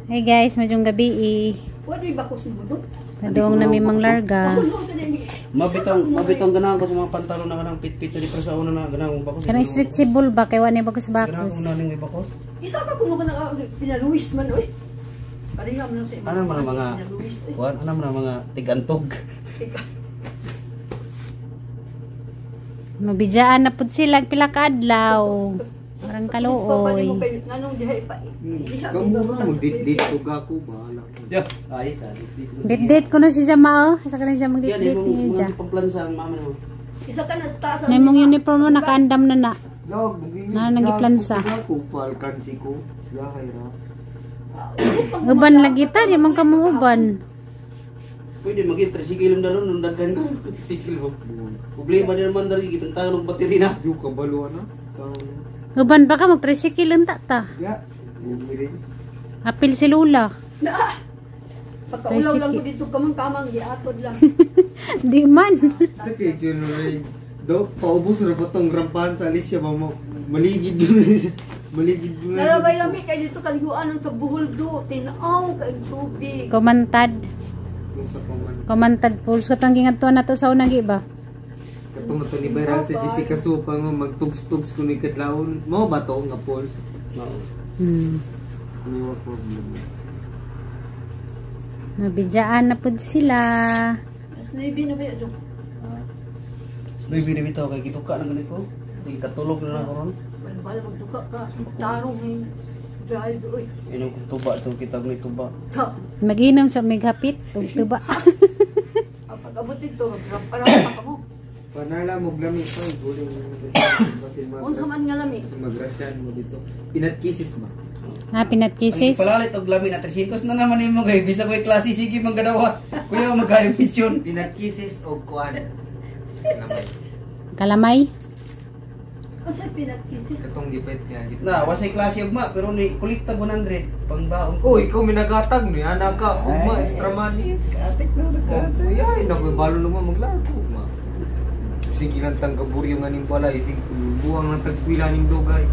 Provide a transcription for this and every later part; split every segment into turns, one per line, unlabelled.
Hey guys, madyong gabi eh.
Wala ba ko si Budong?
Padong na may manglarga.
Mabitong mabitong ganahan ko sa mga pantalon na kanang pitpit na di para sa una na ganahan ko bakos.
Kanang stretchable ba kay wala
Ganahan
bakos-bakos.
ko na ning bakos.
Isa ka kuno ka na pinaluwis man oy. Pareha man lang sa
Ano man ang mga
Pinaluwis oy.
kuan, ano man ang mga tigantog.
Tika.
Mabidyaan na pud sila pila ka adlaw. Parang kaluoy.
Nganong diha pa. Diha.
Kamura magdit-dit ko gako bahala ko.
Ya, ay sa.
Dit-dit ko na si Jama oh. Sa kanang siya
Yan
magdit-dit
imong
niya
mga
dya.
pangplansa ang mama mo.
Isa ka na taas.
Na imong uniform mo nakaandam na na.
Log, magingin
Na, nagiplansa.
Gako palkansi ko. Yahay ra.
Uban lagi ta, di man ka muuban.
Pwede maging tricycle dalon nung daghan ka tricycle mo. Problema din naman dali kitang tayo ng battery na.
Yung kabalo na.
Uban pa ka mag-tricycle unta ta.
Ya, rin.
Apil si Lula.
Na. Pagkaulaw lang ko dito kamang kamang giatod lang.
Di man.
Sa kay Jun Ray. Do, paubos ra ba tong rampahan sa Alicia ba mo? Maligid yun. Maligid yun.
Nalabay lami kay dito kaliguan sa buhol do. Tinaw kay tubig.
Kumantad.
Kung sa kuman.
Kumantad pools. Katong gingadtuan nato sa unang iba.
Katong ato ni viral sa Jessica Supa nga magtugs-tugs kun ikadlawon. Mao ba to nga polls?
Mao.
Ano wa problem?
Mabidyaan na pud sila.
Mas naibi na ba yun?
Snowy na bitaw kay gituka na ganito. Di katulog na lang karon.
Bala magduka ka. Tarong eh. Drive oy.
Inom kong tuba to kita ni tuba.
Ta.
Maginom sa mighapit ug tuba.
Ang pag-abot dito, magrampa ka mo.
Panala mo glami pa guling kasi mag
Unsa man nga lami.
kasi magrasyan mo dito. Pinat kisses ba?
Ha, pinat kisses.
Ang palalit og lami na 300 na naman nimo kay bisag way klase sige manggadawa. Kuya magkayo picture.
Pinat kisses o kuan.
Kalamay.
Unsa pinakiti?
Katong gipet niya.
Na wasay klase ugma pero ni kolekta 100 pangbaon.
Oh, ikaw minagatag ni anak ka, ugma extra money.
Katik na
Oh, ay, naku, balo naman maglago, ugma. Sige lang tang kaburyo nga ning balay, sige buwang lang tag eskwela ning dugay.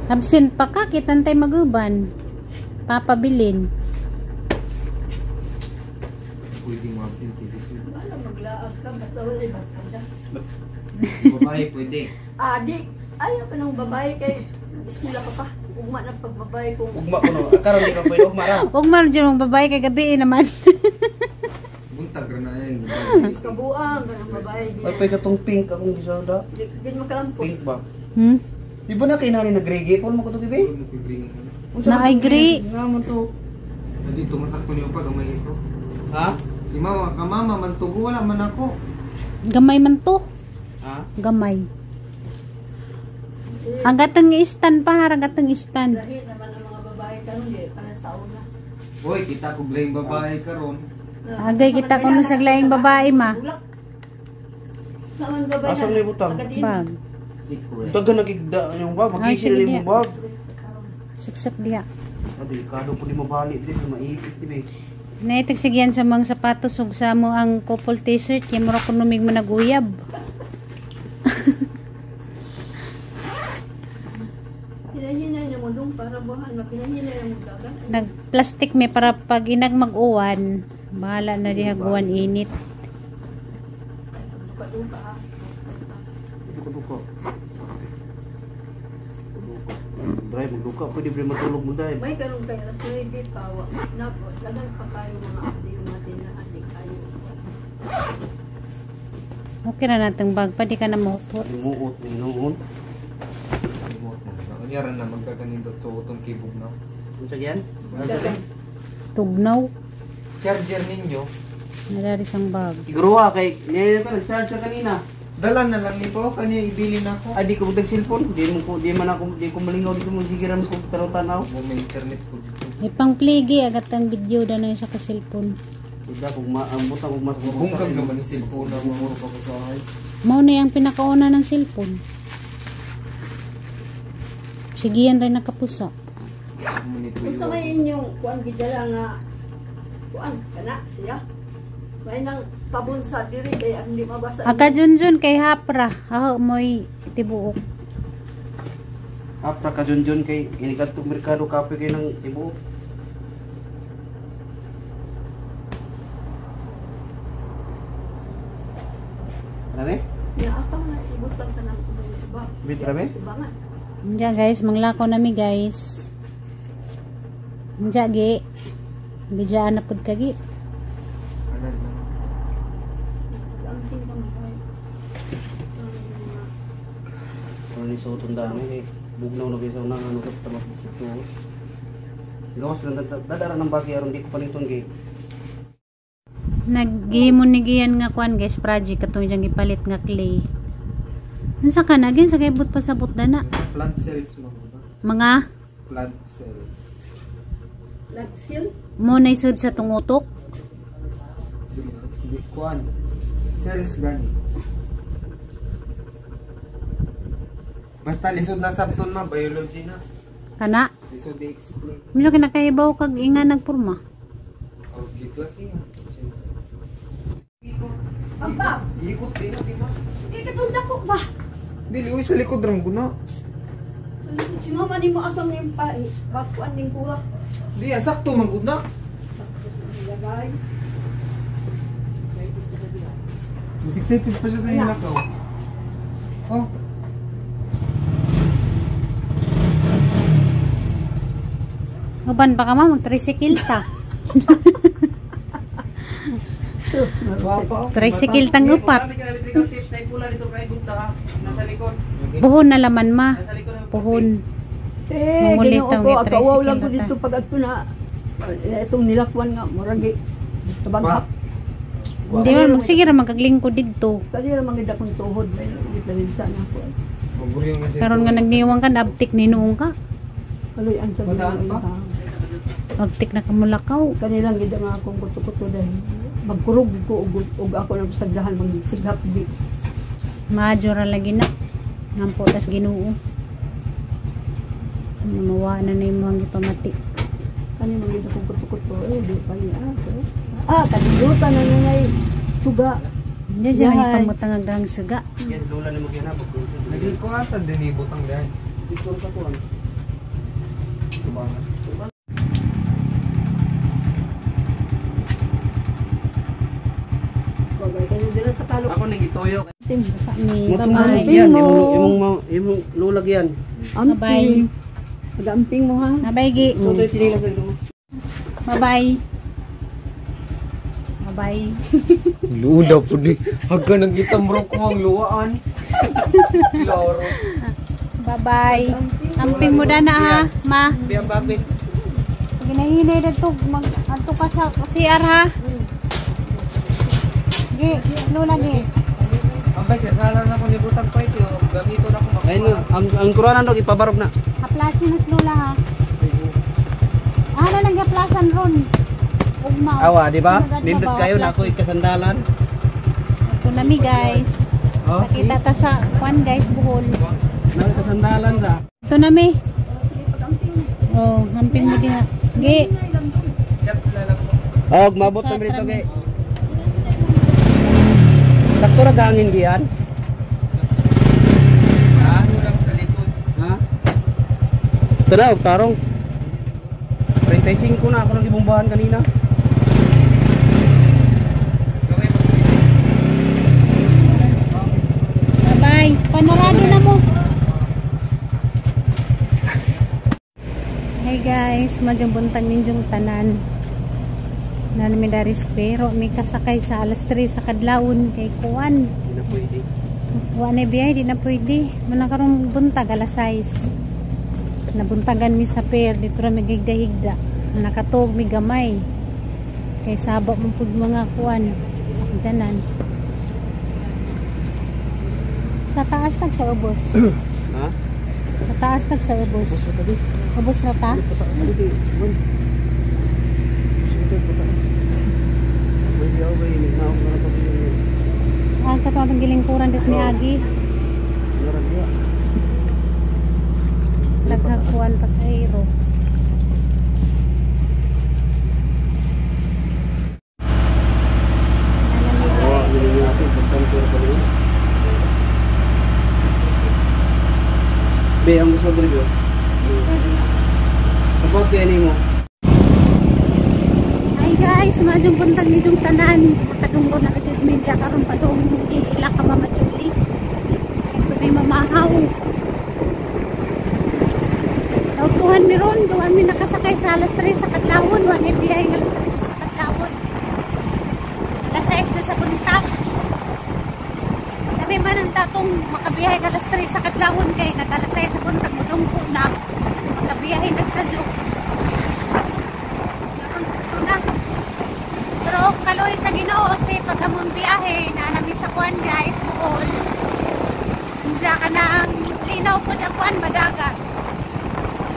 Absent pa ka, kitang tay maguban. Papabilin.
Pwede mo absent dito.
Bala maglaag ka basta wala barkada.
Babae pwede.
Adik, ayaw ka ng babae kay eskwela ka pa. Ugma na pagbabae kung
Ugma ko no. Karon di ka pwede ugma ra.
Huwag man dyan mong babae kay gabi eh naman.
Buntag ra na yan. Babae.
kabuang ka ng babae. Di,
Ay pay katong pink akong gisawda.
di, di makalampos.
Pink ba?
Hmm?
Di ba na kay nani nagreggae po mo ko to gibi?
Huwag mo kibring.
Unsa
Na
man
ay
to
gree.
Nga man to.
Dito man sakto niyo pa gamay ito.
Ha?
Si mama, ka mama man tugo wala man ako.
Gamay man to.
Ha?
Gamay. Ang gatong istan pa, ang gatong istan.
Lahi naman ang mga babae karon di para sa una.
Boy, kita ko blame babae karon.
Agay kita kuno sa laing babae ma.
Sa man babae.
Asa man ibutang?
Bag.
Secret.
Dagan nagigda yung bag,
Ay,
magisi
sige
na
diya.
mo bag.
Suksak diha.
Ah, delikado po di mabali di maipit di ba.
Naitagsigyan sa mga sapatos ug sa mo ang couple t-shirt kay mura kuno mig managuyab.
Hinahinay na mo dong para buhan, mapinahinay na mo dagan.
Nagplastic me para pag inag mag-uwan, bahala na diha guwan init.
Duka-duka ah.
Duka-duka. Duka. Drive magduka pwede ba matulog mo drive.
May karon kay alas 9 pa wa. Na dagan pa kayo mga adik mga tinaan di kayo.
Okay na natong bag pa di ka na motor.
Limuot ni noon.
Remote mo. Kunyara na magkaganindot sa utong kibog na.
Unsa yan?
Dagan.
Tugnaw.
Charger ninyo,
Nadari sang bag.
Siguro ah, kay niya pa nag-charge siya kanina.
dala na lang ni po kanya ibilin ako.
Ay di ko magdag cellphone, di mo ko di man ako di ko malingaw dito mo sigiran ko tanaw-tanaw.
Mo may internet ko dito.
Ipang pligi agat ang video da na sa ka cellphone.
Uda kung maambot ang mas
Bungkag naman yung cellphone na mumuro pa ko sa ahay.
Mao na yung pinakauna ng cellphone. Sige yan rin nakapusa.
Munito
Unsa may inyong kuan gidala nga kuan kana siya. May nang pabunsa diri kay ang di mabasa.
Aka junjun kay hapra. Aho mo'y tibuok.
Apra ka junjun kay inigadtong merkado kape kay nang ibuok. Kami?
Ya asa man ibutang tanang ba.
Bitra be?
Tubangan.
Diya guys, manglakaw nami guys. Diya gi. Bidya na pud kagi.
Anan na.
Amping ka mo.
Ano ni suoton dami eh. Bugnaw na bisaw na ano ka tama. Gawas lang dadara ng bagi aron di ko paniton gi.
Naghimo ni giyan nga kuan guys project katong iyang gipalit nga clay. Unsa ka na gin sa kay but pasabot dana.
Plant cells mo ba?
Mga
Plant cells.
Nagsil.
mo na isod sa tungutok.
Di kuan. Cells gani. Basta lisod na sabton ma, biology na.
Kana.
Lisod i-explain.
Medyo kinakaibaw kag inga nagpurma.
Okay, klase nga.
Ang ba?
Ikot din di ba?
Di ka tong dako ba?
Dili uy sa likod rang guna.
Sa likod si mama nimo asam ning pa bakuan ning kura.
Di ah, sakto man gud na.
Lagay.
Musiksipis pa siya sa
Ala.
hilakaw. Oh.
Uban pa ka ma mag tricycle ta.
Guwapa oh.
Tricycle tang upat.
Kami ka electrical tips na ipula dito kay Gunta ha. Nasa likod.
Buhon na laman ma.
Nasa likod ng
Puhon.
Eh,
Mangulit
Ginoo
ang
ko,
tricycle
apawaw lang ko
na ta.
dito pag adto na eh, itong nilakwan nga murag tabanghap.
Hindi man magsige ra magaglingkod didto.
Kani ra man gid akong tuhod gipalinsa na ako.
Maburyo nga siya.
Karon nga nagniwang ka naabtik ni noong ka.
Kaloy ang sabi
Madaan pa?
Abtik na kamulakaw.
Kanilang gid ang akong kuto-kuto dahil magkurog ko og ako nang sagdahan magsighap di.
Maadyo ra lagi na. Ngampo tas Ginoo. Namawa na na imong gipamati.
Kani man gid akong kuto-kuto eh di pa niya. Ah, kanilutan na ngay suga.
Diyan dyan ang
Yahay.
ipamutang ang dahang suga.
Yan lola ni mo gyana pag
Lagi ko asa din ibutang dahil.
Dito sa kuan.
Tubangan.
Bagay kani dira sa talo.
Ako ni gituyo.
Basta mi.
Mutong
Bye-bye.
yan
mo.
imong imong lola gyan.
Bye-bye.
Amping. Pag-amping mo ha.
Bye-bye, Gi.
So tayo sinilas sa ito mo.
Bye-bye. Bye-bye.
Luda po di. Haga nang gitamro ko ang luwaan. Klaro.
Bye-bye. Amping mo dana ha, ma.
Biyang babe.
Pag hinahinay na to, mag adto ka sa CR ha. Gi, lola gi.
Ambay kasala na ko ni butang pa ito. Gamito na ko
Ayun na, ang kuruanan dog ipabarog na.
Haplasin mas lola ha. Ah, na nanggaplasan ron. Ugma.
Awa, di ba?
Sugad
Nindot
ba,
kayo na ako
haplasin.
ikasandalan.
Ito na mi guys.
Okay.
Nakita ta sa kwan guys, Bohol.
Na kasandalan sa.
Ito na mi. Oh, hamping mo diha. Gi.
Chat na lang ko.
Og mabot na dito kay. Sakto ra gangin giyan.
Ano lang sa likod.
Ha? Ito na, og tarong. 35 na ako nang gibombahan kanina.
Gamay mo.
Bye-bye. Panarado na mo. Hey guys, madyong buntag ninyong tanan. Na mi daris pero mi kasakay sa alas 3 sa kadlawon kay kuan.
Hindi na pwede.
Wa na biyahe, di na pwede. Muna karong buntag alas 6. Nabuntagan mi sa pier dito ra mi higda-higda. Nakatog mi gamay. Kay saba mo pud mga kuan sa kudyanan. Sa taas tag sa ubos.
Ha?
Sa taas tag sa ubos. Ubos na ta? Ang katong atong gilingkuran des miagi. Naghakuan pasahero.
Oh, yun yung natin. Pagtanto pa rin. Be, ang gusto ko rin. Kapag kayo mo.
Hi guys, Guys, madyong buntag ni yung tanan. Makadunggo na kasi media karon padung ila ka Mama Julie. Ito may mamahaw. Tautuhan mi ron, duwan mi nakasakay sa alas 3 sa kadlawon, wa ni biyahe ng alas 3 sa kadlawon. Alas 6 na sa buntag. Dami man ang tatong makabiyahe alas 3 sa kadlawon kay nag alas 6 sa buntag modungko na makabiyahe nagsadyo. Ito na. Pero kaloy sa Ginoo si paghamon biyahe na nami sa kuan guys buol. Diya ka na ang linaw po ang kuan madagat.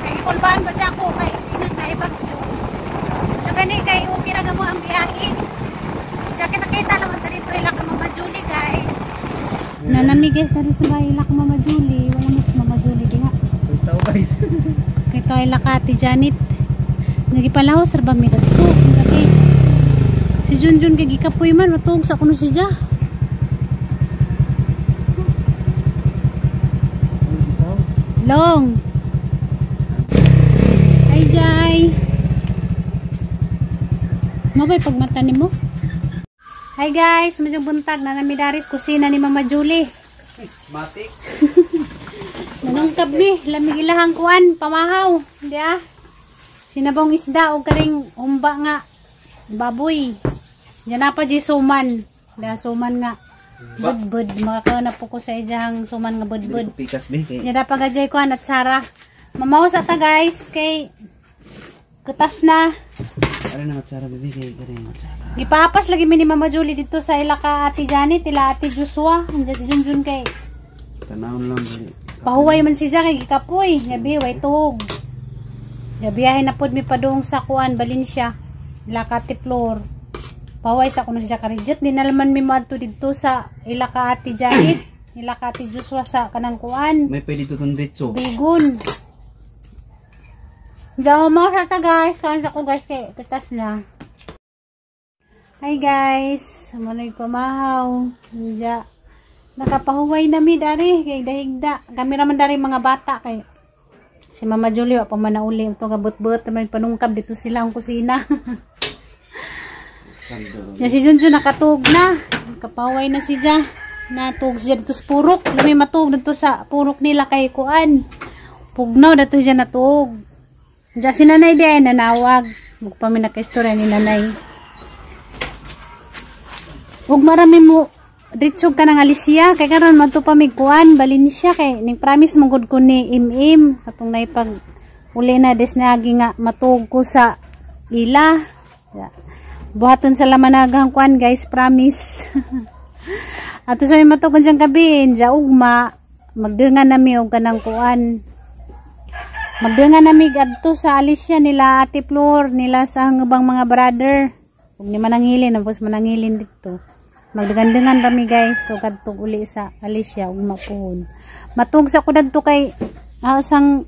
Kay kulbaan ba siya ko kay ingat na ibagyo. So gani kay okay ra mo ang biyahe. Diya kita kita lang ta dito ila ka Mama Julie guys. Nanami guys dari sa bahay ila ka Mama Julie, wala mas Mama Julie diha.
Ito guys.
Kay to ila ka Ate Janet. Nagipalahos ra ba mi dito? Kay si Junjun kay gikapoy man matug sa kuno si Ja. Long. Hi Jai. Mabay pagmata nimo. Hi guys, madyong buntag na nami daris kusina ni Mama Julie.
Matik.
Nanungkab mi, lamig ilahang kuan, pamahaw. Hindi ah. Sinabong isda o karing humba nga baboy. Diyan na pa di suman. Diyan suman nga. Budbud. Makakaon na po ko sa ijahang suman nga budbud.
Pikas be kay.
Diyan na pa gajay kuan at Sara. Mamaw sa ta guys kay kutas na.
Ano na atsara bebe kay kare atsara.
Gipapas lagi mi ni Mama Julie dito sa ila ka Ate Janet, ila Ate Joshua. Andiyan si Junjun kay
Tanawon lang dili.
Pahuway man si Jack, kay gikapoy. Gabi, way tuhog. Gabiyahe na pod mi padung sa kuan, Valencia. Ila ka Ate Flor. Pahuway sa kuno si Jack Karijot. Di na naman mi moadto didto sa ila ka Ate Janet, ila ka Ate Joshua sa kanang kuan.
May pwede to tong diretso.
Bigon. Diyan mo sa ta guys. Kaon sa ko guys kay pitas na. Hi guys, manoy pamahaw. Diya. Nakapahuway na mi dari kay dahigda. Kami raman dari mga bata kay si Mama Julie wa pa man nauli ito nga but-but may panungkab dito sila ang kusina. Ya si Junjun nakatug na. Nakapahuway na si Ja. Natug siya dito sa purok. Lami matug dito sa purok nila kay kuan. Pugnaw dito siya natuog. Diya si Nanay di ay nanawag. Magpa mi nakaistorya ni Nanay. Ug marami mo diretso ka ng Alicia kay karon madto pa mig kuan Valencia kay ning promise mo gud ko ni Im atong naipag uli na des naagi nga matuog ko sa ila. Ya. Buhaton sa lamanaghang kuan guys, promise. Ato sa mi matuog diyang gabi ja ugma magdengan nami og kanang kuan. Magdengan nami adto sa Alicia nila Ate Flor nila sa hangubang mga brother. Ug ni manangilin, tapos manangilin dito. Magdangan-dangan rami guys, so kadtong uli sa Alicia ug mapuhon. Matug sa ko dadto kay asang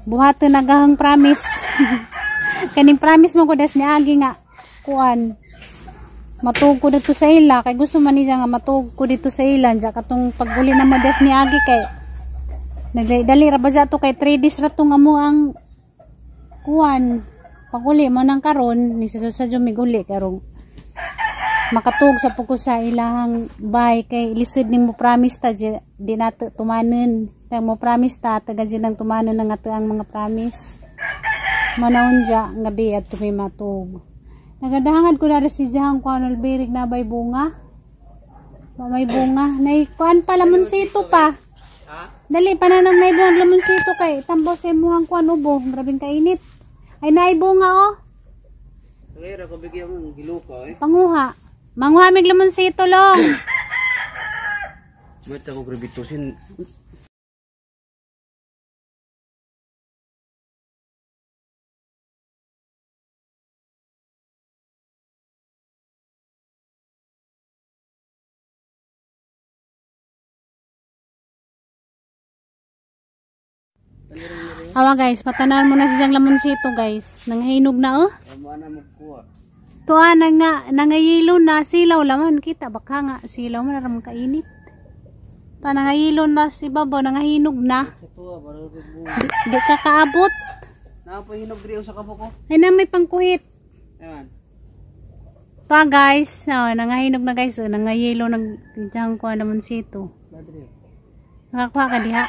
buhaton nagahang promise. Kaning promise mo ko des ni agi nga kuan. Matug ko dito sa ila kay gusto man niya nga matug ko dito sa ila ja katong pag-uli na mo des ni agi kay nagdali ra ba to kay 3 days ra tong amo ang kuan. Pag-uli mo nang karon ni sa jumiguli karong makatug sa puko sa ilahang bay kay lisod nimo promise ta di nato tumanon. Tag mo promise ta taga di nang tumanon ang ato ang mga promise. Manaon ja nga bi at tumi matug. Nagadahangad ko dara si jahang kuan albirig na bay bunga. Ba may bunga nay kuan pa lamonsito pa. Dali pananom nay bunga lamonsito kay tambo sa imuhang kuan ubo, grabing kainit. Ay nay bunga oh.
Ngayon ako bigyan ng giluka eh.
Panguha. Manguha mig lamonsito long.
Mata ko grabitusin.
Awa guys, patanan mo na siyang lamonsito guys. Nanghinog na oh.
Tama na magkuha.
Tuwa na nga, nangayilo na silaw laman kita baka nga silaw man ram kainit. Tuwa nangayilo na si babaw nangahinog na.
Sa tuwa para
Di ka kaabot.
Napahinog diri sa kapo ko.
Ay na may pangkuhit.
Ayan.
To guys, oh, nangahinog na guys, oh, nangayelo nag diyang ko naman sito. Nakakuha ka diha.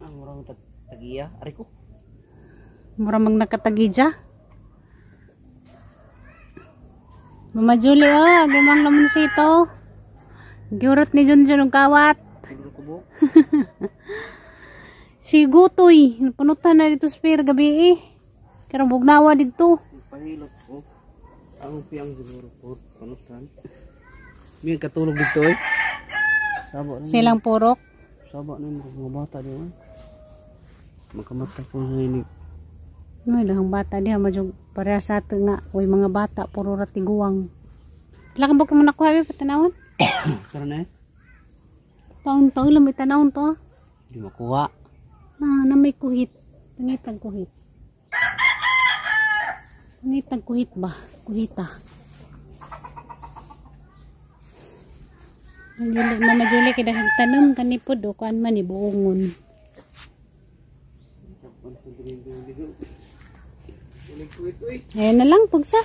Ang murang tagiya, ari ko.
Mura mang nakatagidya. Mama Julie, oh, gimang naman sito. Giurot ni Junjun og kawat. Si Gutoy, napunutan na dito spare gabi eh. Pero bugnawa dito.
Pahilot ko. Ang piyang siguro po. Panutan. May katulog dito eh. Saba na.
Silang purok.
Saba na yung mga bata di ba? Makamata po sa ini.
May dahang bata diha madyong pareha sa ato nga. Uy, mga bata, puro ratiguang. Pila ka ba mo nakuha be patanawon?
Sara na eh.
Taon-taon lang may tanawon to.
Di makuha.
Na may kuhit. Pangitag kuhit. Pangitag kuhit ba? Kuhita. Julie, Mama Julie, kaya dahil tanong kanipod o kuan man ibuongon. Ayan na lang, pugsa.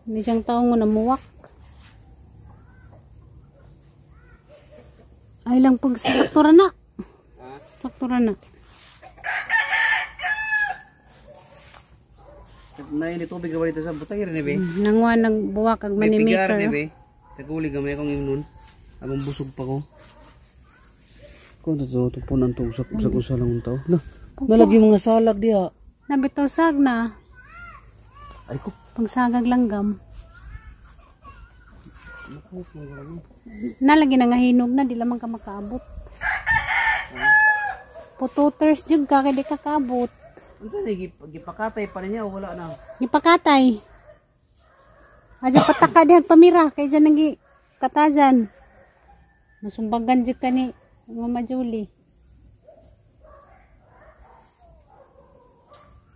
Hindi siyang taong na muwak. Ay lang, pugsa. Saktura na. Saktura na.
Na ini tubig ka ba dito sa butay rin eh be?
Nangwa nang buwak ag
May
money
pigar
maker.
ni be. Taguli gamay akong imnon. Abang busog pa ko. Kung totoo, tupunan to usag usa lang ang tao. Na, nalagi mga salag diha.
Nabitaw sag na.
Ay ko.
Pangsagag langgam. Nalagi na nga hinog na, di lamang ka makaabot. Pututers jud ka, kay di ka kaabot.
Unsa ni gipakatay pa niya o wala na?
Gipakatay. Aja pataka diha pamira kay dyan nagi katajan. Masumbagan jud ka ni Mama Julie.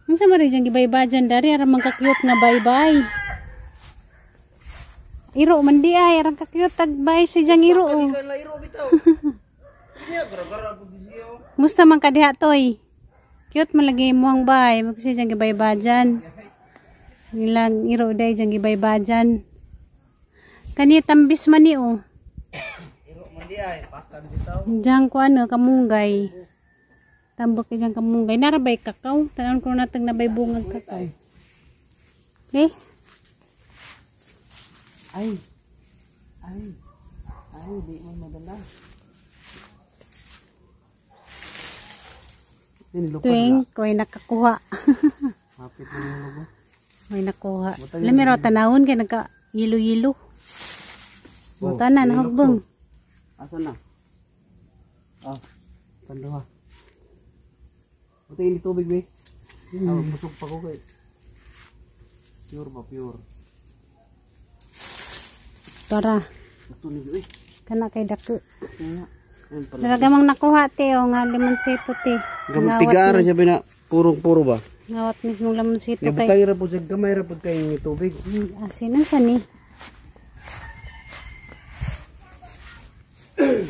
Unsa man rin dyan gibaybayan dari aron man ka-cute nga bye-bye. Iro man di ay aron ka-cute tag bye si diyang iro. Oh. Musta man ka diha toy? Cute man lagi mo ang bay, magsi diyang gibaybayan. Nilang iro day diyang gibaybayan. Kani tambis man ni oh.
Iro man di ay pakan bitaw.
Diyang ko ano kamunggay. Tambok diyang kamunggay. Narabay kakao. Tanon ko natag nabay bungag kakao. Okay?
Ay. Ay. Ay, di man madala.
Tuwing ko'y nakakuha.
Hapit na yung logo.
May nakuha. Lamiro tanawon kay nagka yilo-yilo.
Oh,
Buta na nahugbong.
Asa na? Ah, panduha. Buta ini tubig be. Ah, busog pa ko kay. Pure ba pure?
Tara.
Ito ni eh.
Kana kay dako.
Kaya.
Dalaga mang nakuha te o nga limonsito te.
Gamit pigara siya bina purong-puro ba?
Ngawat mismo limonsito kay.
Butay ra pud siya gamay ra pud kay tubig.
Asinan sa ni.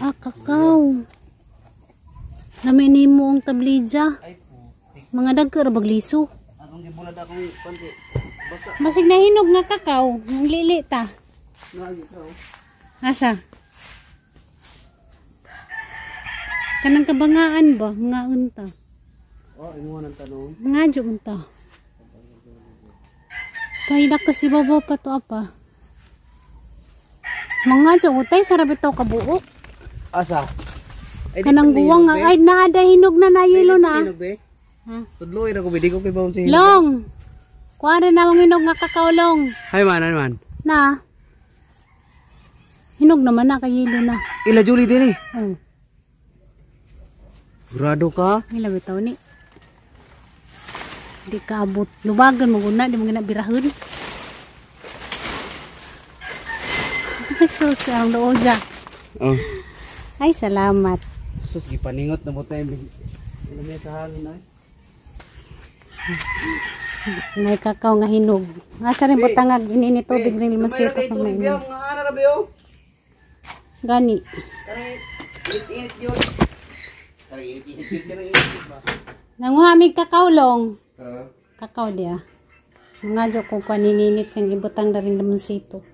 Ah, kakao. Lami nimo ang tablidya. Mga dagko ra bagliso.
Akong gibulad akong panti. Basta
Basig nahinog nga kakao, ang lili ta.
naagi ka oh.
Asa? Kanang kabangaan ba? Ngaon ta.
Oh, imo nang tanong.
Ngadyo man ta. Kay dako si babaw pa to apa. Mga utay sa rabitaw kabuok.
Asa? Ay,
Kanang guwang nga ay naada hinog na na yelo na.
Hinog be.
Ha?
Tudloy ra ko be, di ko kay bawon sa hinog.
Long. Kuha na namang hinog nga kakao long.
Hay man, hay man.
Na. Hinog naman na kay yelo na.
Ila Julie din eh.
Oh,
Grado ka.
may labitaw ni. Di ka abot. Lubagan mo guna, di mo gina birahon. Sus, ang looja.
Oh.
Ay, salamat.
Sus gipaningot na mo tayo. Ano sa hangin ay?
Ngay kakao nga hinog. Asa rin butangag inini tubig rin limonsito
Gamay ra kay
pa
tubig
may.
biya, mga ana ra be oh.
Gani.
Kanang init-init yun. Kanang init-init yun, kanang init ba?
Nanguha mig kakao long.
Ha?
Kakao diya. Nga jo ko kaninit kang ibutang na rin limonsito.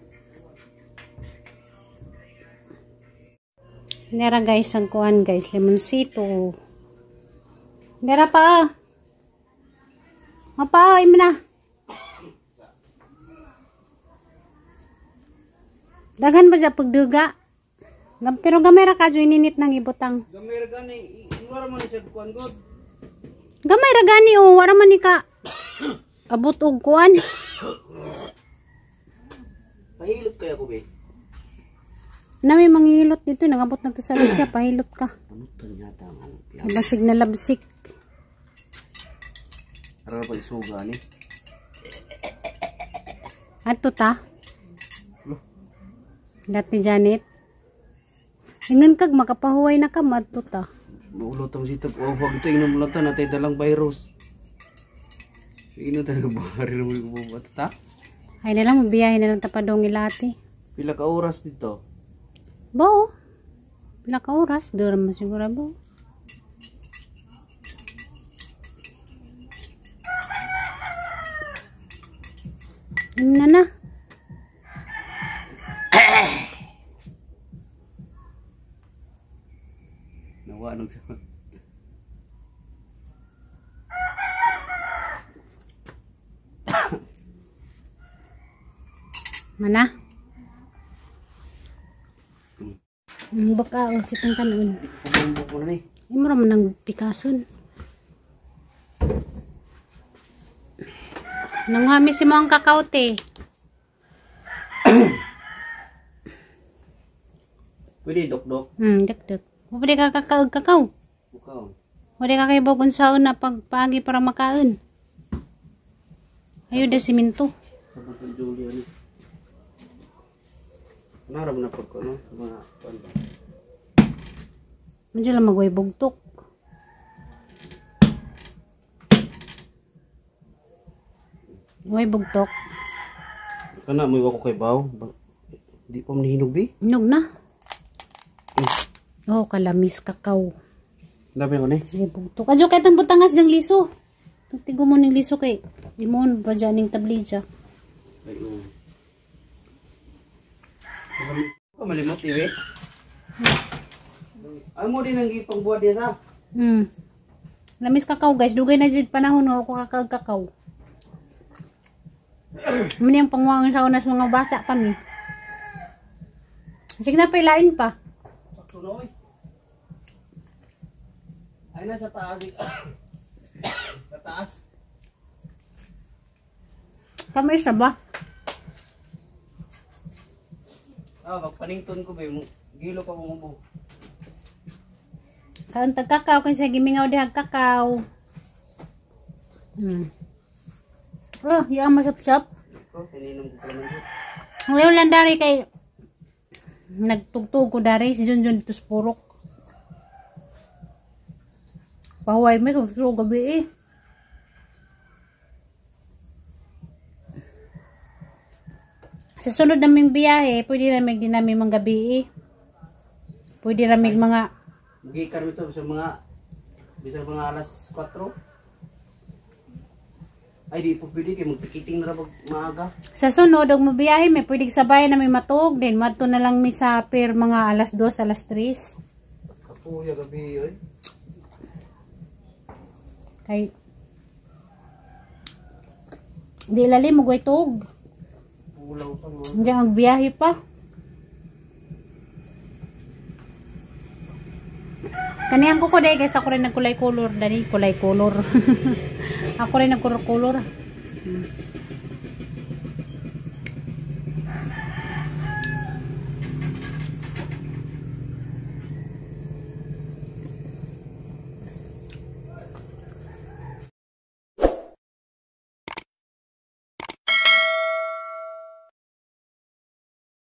Nera guys ang kuan guys, limonsito. Nera pa. Mapa, imo na. Daghan ba siya pagduga? Pero gamay ra ka jo ininit nang ibutang.
Gamay ra gani, wala man siya kuan god.
Gamay ra gani oh, wala man ni ka abot og kuan.
Pahilot kaya ko be.
Na may manghilot dito, nangabot nagta sa Russia, pahilot ka.
Ano to yata ang
Basig na labsik.
Ara pa isuga ni.
Ato ta. Dat ni Janet. Ingon kag makapahuway na ka madto ta.
Maulot ang sitag. Oh, wag ito inom lang ta natay dalang virus. Ino talaga bari mo ko ta?
Ay na lang mabiyahe na lang ta padong ilati.
Pila ka oras dito?
Bo. Pila ka oras dura man siguro bo. Na na.
Nawa nung sa.
Mana? Baka o kitang kanon.
Pumumbo ko na ni.
Imo ra man ang pikason. Nanguhami si mo ang kakao te.
Pwede dok-dok.
Dok-dok. Pwede ka kakaog kakao.
Bukaw.
Pwede ka kay bogon saon na pagpaagi para makaon. Ayo da siminto.
Sa mga Julia ni. Naram na pag ano, sa mga kuan ba.
Medyo lang magway bugtok. Way bugtok.
Kana mo ko kay baw. Di pa man hinog bi.
Hinog na. Oh, kalamis kakao.
Dami ko ni.
Sige, bugtok. Adyo kay itong butangas diyang liso. Tigo mo ning liso kay imon ba dyan ning tablidya.
Ay oo. Oh, malimot iwe. Ay mo din ang gipang buhat diya sa.
Lamis kakao guys, dugay na jud panahon nga ako kakao kakao. Muna yung pangwangan sa unas mga bata kami. Sige na, pailain pa.
Sakto na oy. Ay nasa taas. Sa taas.
Kami isa ba?
Ah, magpanington ko ba gilo pa mo mo.
Kaon tag kakao kung sa gimingaw dihag kakao. Oh, yung masap-sap.
Ko ininom ko pala man.
Ngayon lang dari kay nagtugtog ko dari si Junjun dito sa purok. Pahuway may kung siguro gabi eh. Sa sunod naming biyahe, pwede ramig din namin mga gabi eh. Pwede ramig mga
Magikan ito sa mga bisan mga alas 4. Ay di po pwede kay magpikiting na ra pag maaga.
Sa sunod, og mabiyahe may pwede sabay na may matuog din. Madto na lang mi sa pier mga alas 2, alas 3.
Kapuya gabi oy.
Kay di lalim og tuog.
Pulaw pa mo.
Hindi ang biyahe pa. Kaniyang ko day guys, ako rin nagkulay color dani, kulay color. Ako rin nagkulor color.